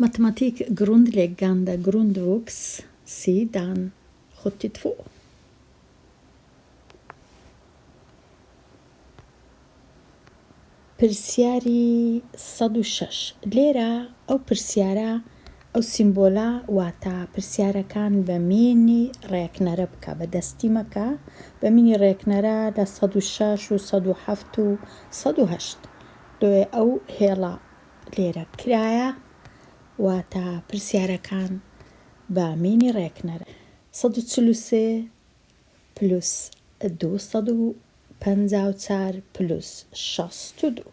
Matematik grundläggande grundvux sidan 72. پرسیاری 106. لێرە ئەو پرسیارە ئەو سیمبۆلە واتە پرسیارەکان بە مینی ڕێکنەرە بکە بە دەستی مەکە بە مینی ڕێکنەرە لە 106 و 107 و 108 لۆیە ئەو هێڵە لێرە کرایە واتە پرسیارەکان بە مینی ڕێکنەرە. 143 پلوس 254 پلوس 62.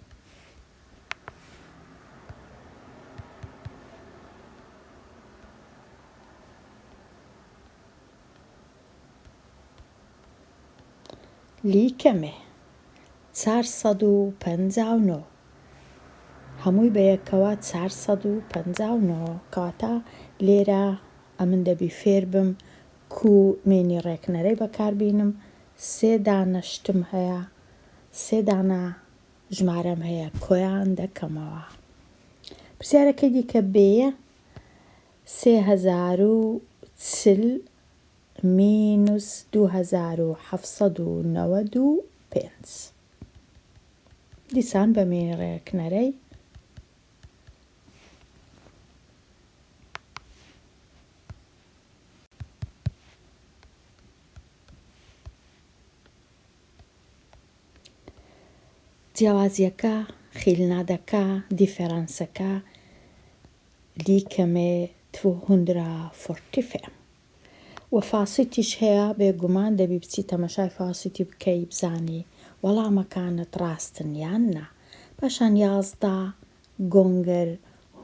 Lika med 459 هەمووی بەیەکەوە 459 کەواتە لێرە ئەمن دەبی فێر بم کو مێنی ڕێکنەرەی بەکار بینم سێ دانە شتم هەیە سێ دانە ژمارەم هەیە کۆیان دەکەمەوە پرسیارەکەی دیکە بێیە 3040 مینوس 2795 دیسان بە مینی ڕێکنەرەی. جیاوازیەکە، skillnadەکە، differenceەکە lika med 245. وە facitیش هەیە بێگومان دەبی بچی تەمەشای facitی بکەی بزانی وەڵامەکانت ڕاستن یان نا پاشان 11 gånger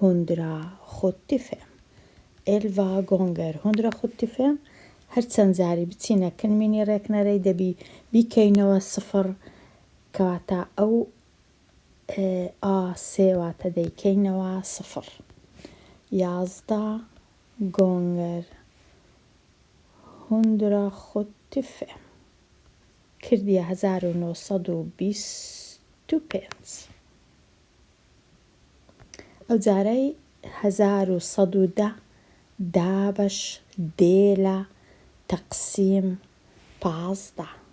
175 elva gånger 175 هەر چەند جاری بچینە کن miniräknareی دەبی بیکەینەوە سفڕ کەواتە ئەو ئا سێ واتە دەیکەینەوە سفڕ 11 gånger 175 کردیە 1925 ئەو جارەی 1110 دابەش dela تەقسیم 15.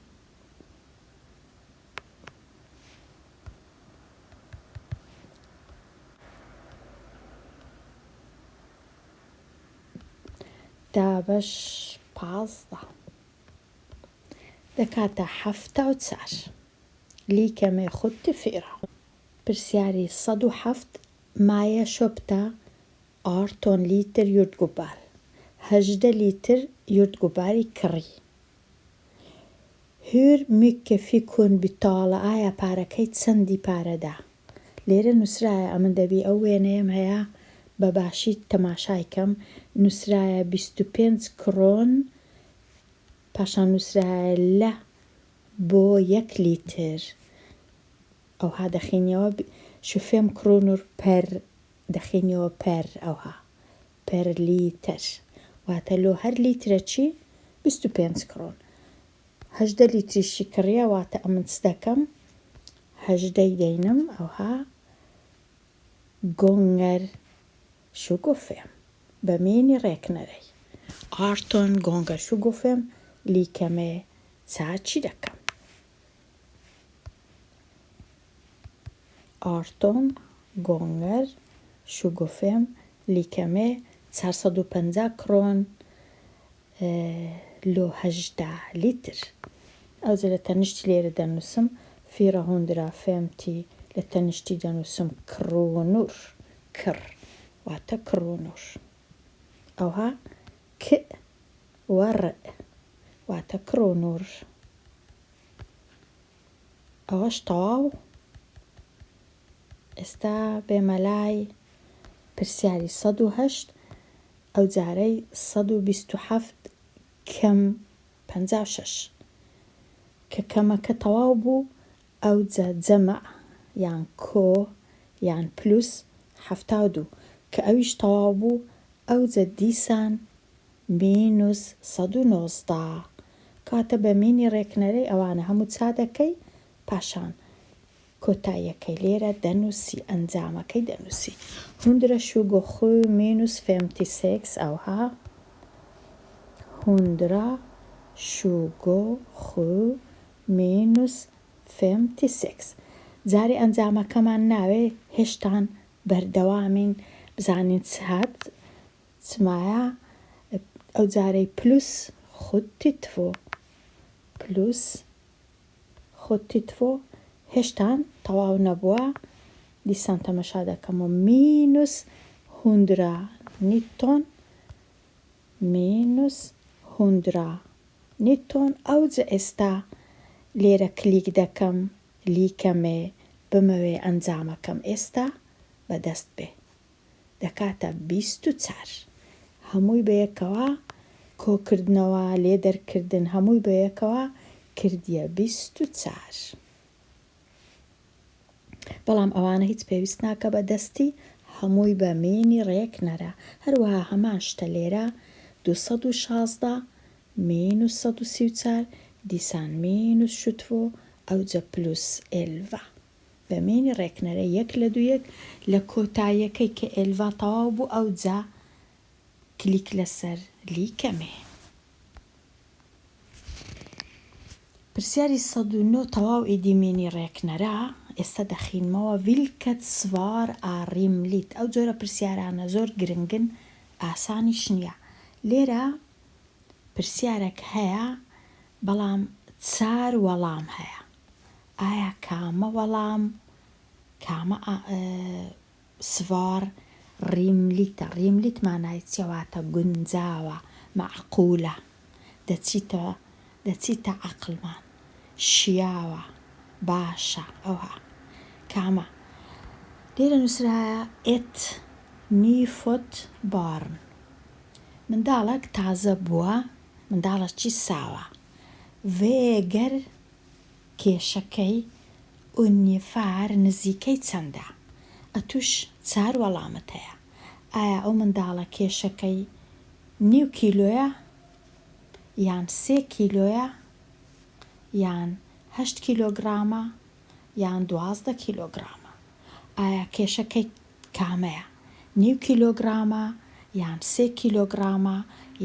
دابەش 15 دەکاتە 74 lika med 74. پرسیاری 107 مایە köpte 18 liter jordgubbar 18 لیتر jordgubbarی کڕی Hur mycket fick hon betala ئایا پارەکەی چەندی پارەدا لێرە نووسرایە ئەمن دەبی ئەو وێنەیەم هەیە بە باشی تەماشای کەم نووسرایە 25 کرۆن پاشان نووسرایە لە بۆ یەک لیتر ئەوها دەخینەوە 25 kronor per دەخینەوە per ئەوها per liter واتە لۆ هەر لیترە چی 25 کرۆن 18 لیتریشی کڕیە واتە ئەمن چ دەکەم هەژدەی دەینم ئەوها gånger 25 بە miniräknareی 18 gånger 25 lika med چاچی دەکەم 18 gånger 25 lika med 450 کرۆن لۆ 18 لیتر ئەوجە لە تەنیشتی لێرە دەنووسم 450 لە تەنیشتی دەنووسم kronor کڕ واتە kronor ئەوها ک وە ڕ واتە kronor ئەوەش تەواو ئێستا بێمە لای پرسیاری 108 ئەو جارەی 127 کەم 56 کە کەمەکە تەواو بوو ئەوجە جەمع یان کۆ یان پلوس 72 کە ئەویش تەواو بوو ئەوجە دیسان مینوس 119 کاتە بە miniräknareی ئەوانە هەموو چا دەکەی پاشان. کۆتاییەکەی لێرە دەنووسی ئەنجامەکەی دەنووسی 127 minus 56 ئەوها 127 minus 56 جارێ ئەنجامەکەمان ناوێ هێشتان بەردەوامین بزانین چ هات چمایە ئەو جارەی plus 72 plus 72 هێشتان تەواو نەبووە دیسان تەمەشا دەکەمەوە minus 119 minus 119 ئەوجە ئێستا لێرە کلیک دەکەم lika med بمەوێ ئەنجامەکەم ئێستا بەدەست بێ دەکاتە 24 هەمووی بەیەکەوە کۆکردنەوە لێ دەرکردن هەمووی بەیەکەوە کردیە 24 بەڵام ئەوانە هیچ پێویست ناکە بە دەستی هەمووی بە miniräknare هەروەها هەمان شتە لێرە 216 minus 134 دیسان minus 22 ئەوجە plus 11 بە miniräknare یەک لە دوو یەک لە کۆتاییەکەی کە 11 تەواو بوو ئەوجا کلیک لەسەر lika med. پرسیاری 109 تەواو ئیدی miniräknare ئێستا دەخینمەوە vilket svar är rimligt ئەو جۆرە پرسیارانە زۆر گرنگن ئاسانیش نییە لێرە پرسیارێک هەیە بەڵام چار وەڵام هەیە ئایا کامە وەڵام کامە svar rimligt ە rimligt مانای چیە واتە گونجاوە مەعقولە دەچیتە دەچیتە عەقڵمان شیاوە باشە ئەوها کامە لێرە نووسرایە ett nyfött barn منداڵێک تازە بووە منداڵەکی ساوە väger کێشەکەی ungefär نزیکەی چەندە ئەتوش چار وەڵامت هەیە ئایا ئەو منداڵە کێشەکەی نیو کیلۆیە یان سێ کیلۆیە یان هەشت کیلۆگرامە یان 12 کیلۆگرامە ئایا کێشەکەی کامەیە نیو کیلۆگرامە یان سێ کیلۆگرامە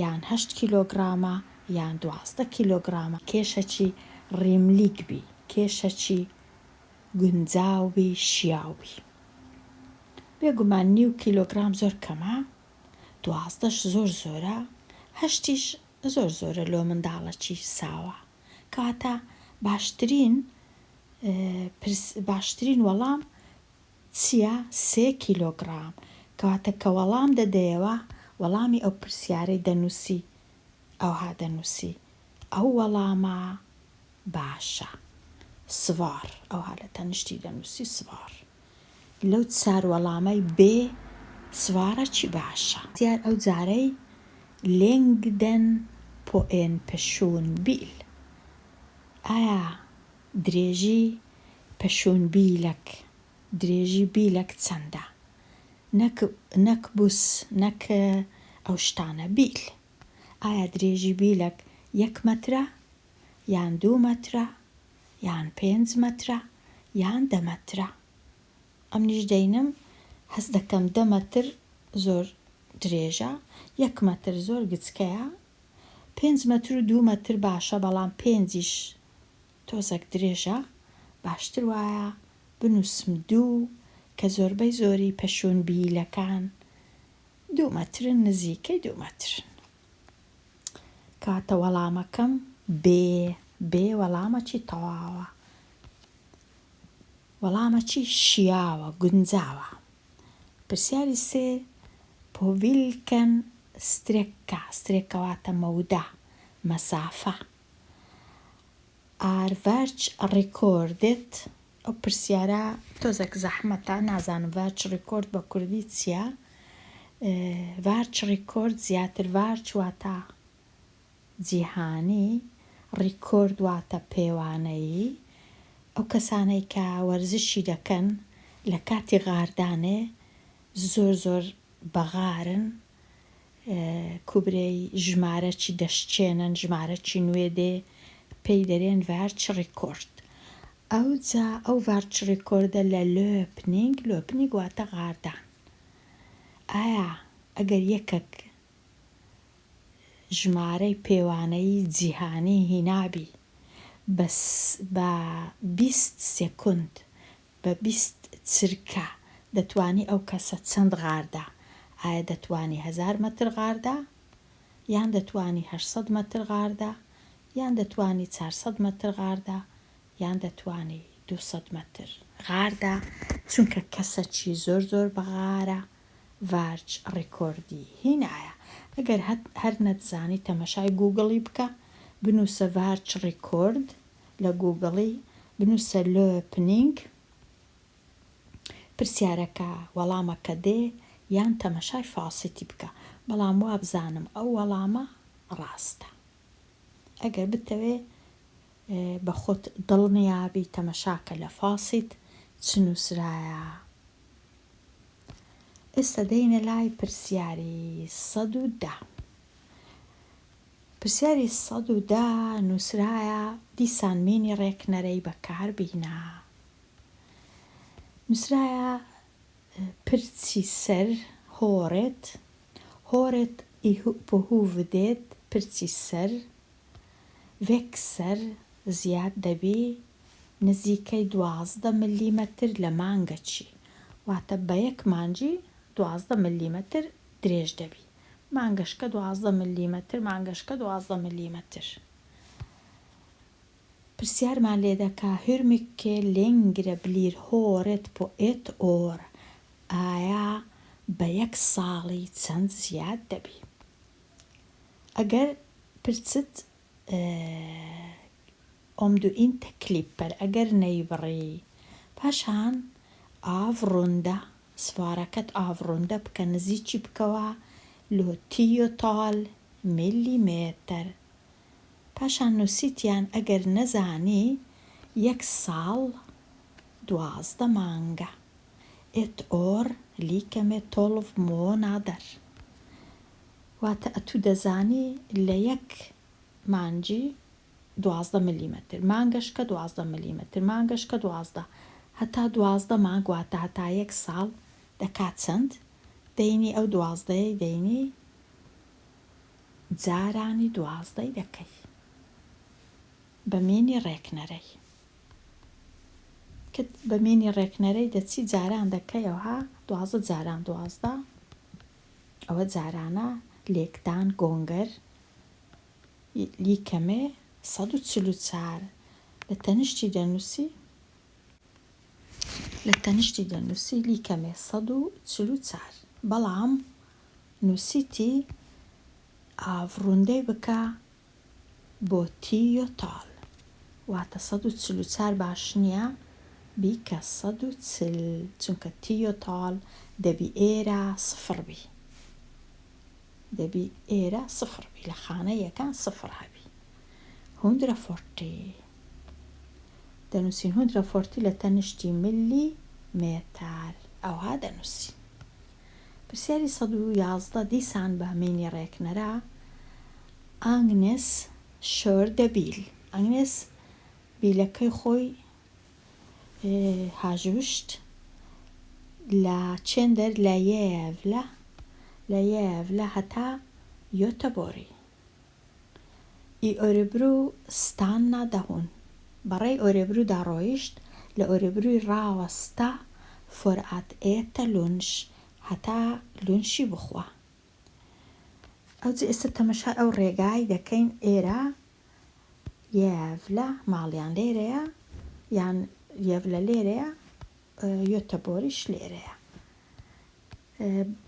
یان هەشت کیلۆگرامە یان 12 کیلۆگرامە کێشەکی rimlig بی کێشەکی گونجاوی شیاوی بێگومان نیو کیلۆگرام زۆر کەمە دوازدەش زۆر زۆرە هەشتیش زۆر زۆرە لۆ منداڵەکی ساوە کەواتە باشترین باشترین وەڵام چییە سێ کیلۆگرام کەواتە کە وەڵام دەدەیەوە وەڵامی ئەو پرسیارەی دەنووسی ئەوها دەنووسی ئەو وەڵامە باشە svar ئەوها لە تەنیشتی دەنووسی svar لەو چار وەڵامەی بێ svar ە چی باشە دیار ئەو جارەی längden på en personbil ئایا درێژی personbil ەک درێژی bil ەک چەندە نەک buss نەک ئەو شتانە bil ئایا درێژی bil ەک یەک مەترە یان دوو مەترە یان پێنج مەترە یان دە مەترە ئەمنیش دەینم هەست دەکەم دە مەتر زۆر درێژە یەک مەتر زۆر گچکەیە پێنج مەتر و دوو مەتر باشە بەڵام پێنجیش تۆزەک درێژە باشتر وایە بنووسم دوو کە زۆربەی زۆری personbil ەکان دوو مەترن نزیکەی دوو مەترن کاتە وەڵامەکەم بێ بێ وەڵامەکی تەواوە وەڵامەکی شیاوە گونجاوە پرسیاری سێ på vilken sträcka sträcka واتە مەودا مەسافە är världsrekordet ئەو پرسیارە تۆزێک زەحمەتە نازانم världsrekord بە کوردی چییە världsrekord زیاتر världs واتە جیهانی rekord واتە پێوانەیی ئەو کەسانەی کە وەرزشی دەکەن لە کاتی غاردانێ زۆر زۆر بەغارن کوبرەی ژمارەکی دەشچێنن ژمارەکی نوێ دێ پێی دەرێن världsrekord. ئەوجا ئەو världsrekord ە لە löpning، löpning واتە غاردان. ئایا ئەگەر یەکەک ژمارەی پێوانەیی جیهانی هینابی بە بە 20 سێکوند بە 20 چرکە دەتوانی ئەو کەسە چەند غاردا؟ ئایا دەتوانی هەزار مەتر غاردا؟ یان دەتوانی 800 مەتر غاردا؟ یان دەتوانی 400 مەتر غاردا؟ یان دەتوانی 200 مەتر غاردا؟ چونکە کەسەکی زۆر زۆر بە غارە världsrekord ی هینایە. ئەگەر هەر نەتزانی تەمەشای گووگڵی بکە، بنووسە världsrekord لە گووگڵی بنووسە löpning پرسیارەکە وەڵامەکە دێ یان تەمەشای facit ی بکە بەڵام وابزانم ئەو وەڵامە ڕاستە. ئەگەر بتەوێ بە خۆت دڵنیابی تەمەشاکە لە facit چ نووسرایە. ئێستا دێینە لای پرسیاری 110. پرسیاری 110 نووسرایە دیسان miniräknare ی بەکار بینە. نووسرایە پرچی سەر håret håret på huvudet پرچی سەر växer زیاد دەبی نزیکەی 12 ملیمەتر لە مانگەچی واتە بە یەک مانجی 12 ملیمەتر درێژ دەبی مانگەشکە 12 ملیمەتر مانگەشکە 12 ملیمەتر پرسیارمان لێ دەکا hur mycket längre blir håret på ett år ئایا بە یەک ساڵی چەند زیاد دەبی ئەگەر پرچت om du inte klipper ئەگەر نەیبڕی پاشان avrunda svar ەکەت avrunda بکە نزیکی بکەوە لۆ tiotal millimeter پاشان نووسیتیان ئەگەر نەزانی یەک ساڵ 12 مانگە ett år lika med tolv månader واتە ئەتوو دەزانی لە یەک مانجی 12 ملیمەتر مانگەشکە 12 ملیمەتر مانگەشکە 12 هەتا 12 مانگ واتە هەتا یەک ساڵ دەکات چەند دەینی ئەو دوازدەیەی دەینی جارانی دوازدەی دەکەی بە miniräknare ی کە بە miniräknare ی دەچی جاران دەکەی ئەوها 12 جاران 12 ئەوە جارانە لێکدان gånger lika med 144 لە تەنیشتی دەنووسی لە تەنیشتی دەنووسی lika med 144 بەڵام نووسیتی avrunda ی بکە بۆ tiotal واتە 144 باش نییە بیکە 140 چونکە tiotal دەبی ئێرە سفر بی دەبی ئێرە سفر بی لە خانە یەکان سفر هەبی 140 دەنووسین 140 لە تەنیشتی millimeter ئەوها دەنووسین پرسیاری 111 دیسان بە miniräknare ئاگنێس körde bil ئاگنێس بیلەکەی خۆی هاژوشت لە چێندەر لە Gävle لە Gävle هەتا Göteborg i Örebro stannade hon بەڕێی ئۆرێبرودا ڕۆیشت لە ئۆرێبروی ڕاوەستا för att äta lunch هەتا lunch ی بخوا ئەوجە ئێستا تەمەشای ئەو ڕێگای دەکەین ئێرە Gävle ماڵیان لێرەیە یان Gävle لێرەیە Göteborg یش لێرەیە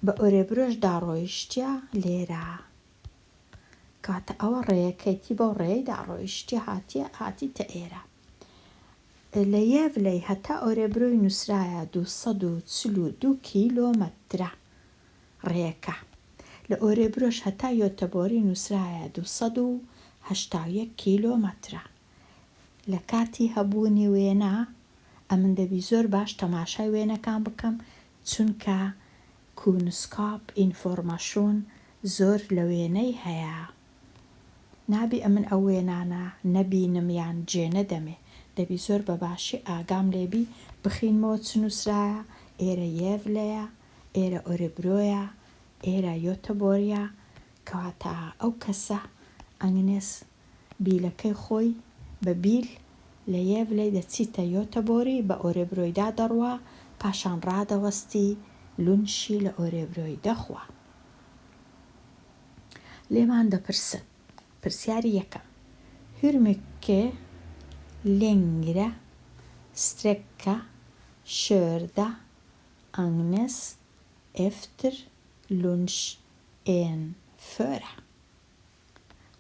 بە ئۆرێبرۆشدا ڕۆیشتە لێرە کاتە ئەوە ڕێیەکەیتی بەو ڕێیدا ڕۆیشتە هاتیە هاتیتە ئێرە لە Gävle ی هەتا ئۆرێبرۆی نووسرایە 242 کیلۆمەترە ڕێیەکە لە ئۆرێبرۆش هەتا Göteborg ی نووسرایە 281 کیلۆمەترە لە کاتی هەبوونی وێنە ئەمن دەبی زۆر باش تەماشای وێنەکان بکەم چونکە kunskap information زۆر لە وێنەی هەیە نابی ئەمن ئەو وێنانە نەبینم یان جێ نەدەمێ. دەبی زۆر بە باشی ئاگام لێ بی بخینمەوە چ نوسرایە ئێرە یێڤلەیە ئێرە ئۆرێبرۆیە ئێرە یۆتەبۆریە کەواتە ئەو کەسە ئەنگنێس بیلەکەی خۆی بە بیل لە یێڤلەی دەچیتە یۆتەبۆری بە ئۆرێبرۆیدا دەڕوا پاشان ڕادەوەستی لونشی لە ئۆرێبرۆی دەخوا. لێمان دەپرسن. پرسیاری یەکەم، Hur mycket längre sträcka körde Agnes efter lunch än före?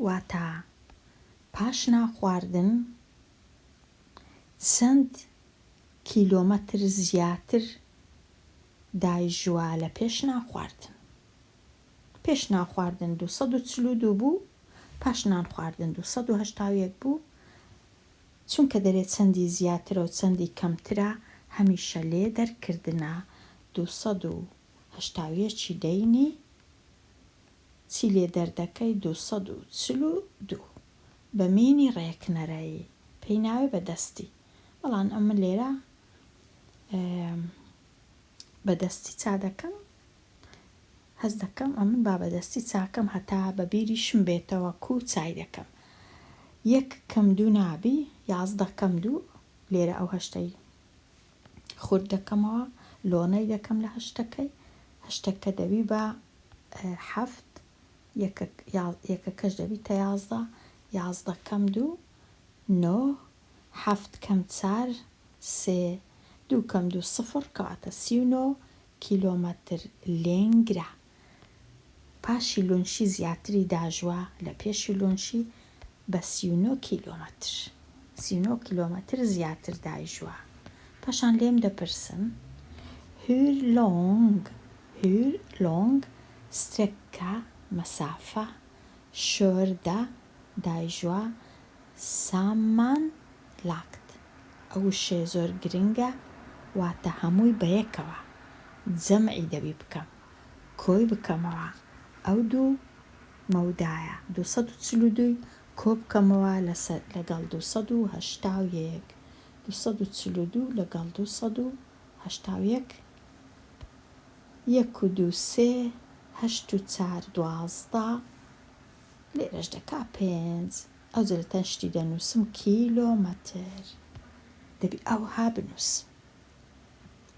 واتە پاش نانخواردن چەند کیلۆمەتر زیاتر دایژوا لە پێش نانخواردن؟ پێش نانخواردن 242 بوو، پاش نانخواردن 281 بوو، چونکە دەرێ چەندی زیاترە و چەندی کەمترە هەمیشە لێ دەرکردنە 281 ی دەینی چی لێ دەردەکەی 242 بە مینی ڕێکنەرەی پێی ناوێ بە دەستی بەڵام ئەمن لێرە بە دەستی چا دەکەم هەست دەکەم ئەمن با بە دەستی چاکەم هەتا بە بیریشم بێتەوە کوو چای دەکەم یەک کەم دوو نابی 11 کەم دوو لێرە ئەو هەشتەی خورد دەکەمەوە لۆنەی دەکەم لە هەشتەکەی هەشتەکە دەبی بە حەفت یەکەکەش دەبیتە 11 11 کەم دوو نۆ حەفت کەم چار سێ دوو کەم دوو سفڕ کەواتە 39 کیلۆمەتر längre پاشی lunch ی زیاتری داژوە لە پێشی lunch ی بە 39 کیلۆمەتر 39 کیلۆمەتر زیاتر دایژوە پاشان لێم دەپرسن hur lång hur lång sträcka مەسافە körde دایژوە sammanlagt ئەو وشەیە زۆر گرنگە واتە هەمووی بەیەکەوە جەمعی دەبی بکەم کۆی بکەمەوە ئەو دوو مەودایە 242 کۆ بکەمەوە لەسەر لەگەڵ 281 242 لەگەڵ 281 یەک و دوو سێ هەشت و چار 12 لێرەش دەکا پێنج ئەوجە لە تەنشتی دەنووسم کیلۆمەتر دەبی ئەوها بنووسم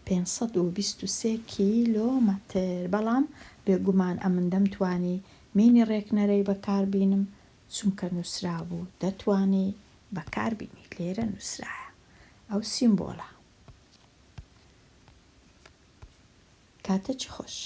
523 کیلۆمەتر بەڵام بێگومان ئەمن دەمتوانی مینی ڕێکنەرەی بەکاربینم چونکە نووسرابوو دەتوانی بەکاربینی لێرە نووسرایە ئەو سیمبۆلە کاتەکی خۆش.